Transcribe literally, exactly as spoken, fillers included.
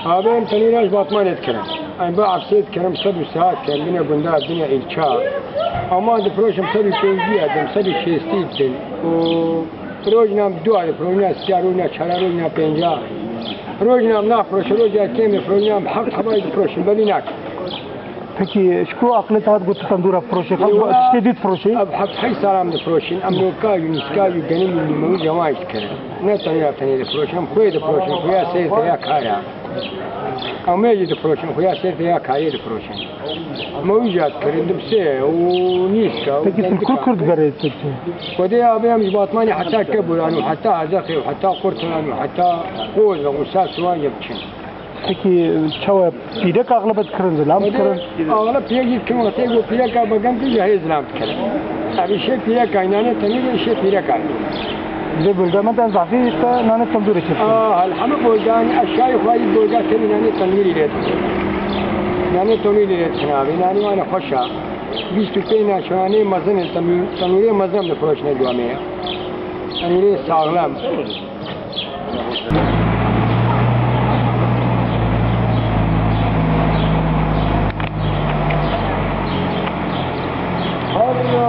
Abi em tenê raş batmanê dikirin. Em bi efsê dikirin, sed û saet dikirin, bine gunda, bine îlça. Ama difiroşim sed û pêncî edin, sed û şêstî edin. Û rojna em dua difiroşin, rojna siya, rojna çara, rojna pênca. Rojna em nafiroşin, roja kêm difiroşin, em heft heba difiroşin, belî nakin. Peki, ji ku aqilê te hat got tu tendûra firoşê? Xelk Eywa. Tiştê dî difiroşê? Ev heft heyt salan difiroşin, em nokaj û nîskaj û genî û nîmewî cemaş dikirin. Ne tenê ya tenê difiroşin, em xwê difiroşin, xwêya sêr te ya kar e. Em ê jî difiroşin, xwêya sêr te ya karê difiroşin. Em wî jî dikirin, dibsê û nîska û Peki, tu li ku gendika. Kurd berê tu? Xwedê abi em ji Batmanê heta Keburan û heta Ezexê û heta Qurtulan û heta Qoz û Sasuwan jî biçin. Peki, çawa pîrek axlebe dikirin, zilam dikirin? Axleb pîrek jî dikirin, wextê ku pîreka begem tu jî hê zilam dikirin. Ev îşê pîreka, nanê tenûrê îşê pîreka. Vê bölge me de zafî te nanê tendûrê çêdikirin. Ah, el hemî bölge, yanî eşyayê xwe yî bölge tenî nanê tenûrî lê dikin. Nanê tenûrî lê dikin abi, nanê wan xweş e. Bîst û pênc naşonanê mezin in, tenû-, tenûrê mezin em difiroşine dua me ya. Tenûrê saxlem.